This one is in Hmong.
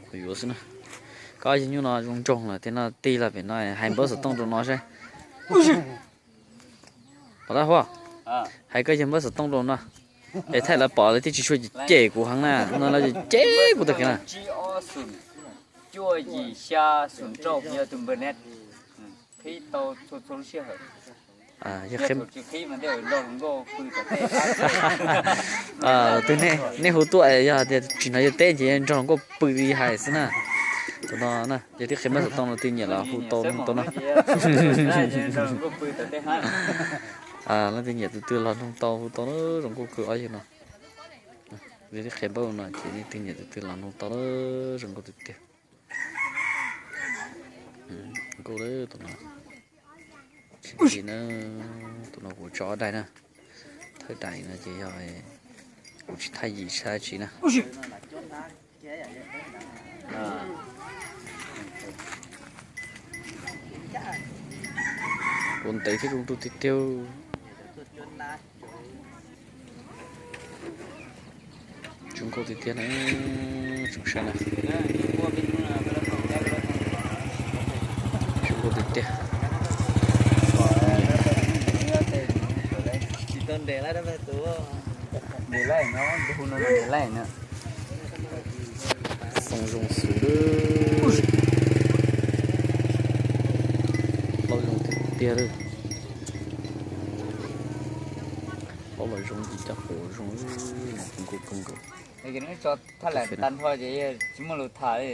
Kuv yuav xwb na. Koj yawg nyuj no zoo nraug lawm tiag no, tig los pem no hais npawb xov tooj rau no saib. Pom dab huaj, hais koj yawg npawb xov tooj rau no. Es thaij lawv pom lawv thiaj tsis tshua cem kuv heev na, no lawv cem kuv tag kiag na. Yog qhia, twg nej hu tuaj yog tias tsis hnov yawg teb ces nrog hluas nkauj pw hais xwb na. Tus no na, yog twb qhia npawb xov tooj no leej twg nyiam los hu tau nug tau na. Leej twg nyiam tus twg los nug tau hu tau na, zoo nkauj kawg ob yawg no. Yog twb qhia npawb no ces leej twg nyiam tus twg los nug tau na, zoo nkauj tiag tiag. Nkauj tus no. Tsis li na, tus no kuv tso ob daim na. Thawj daim no ces yog kuv tsis thaj yim tsis dab tsi na. Kuv ntev thiab zoo nkauj tiag tiag. Zoo nkauj tiag tiag na, tsoom saib na. Zoo nkauj tiag tiag. Xoo zoo xwb. Plaub zoo tiag tiag. Plaub los zoo ib co quav zoo, zoo nkauj kawg nkaus. Tsis muaj lus tham li.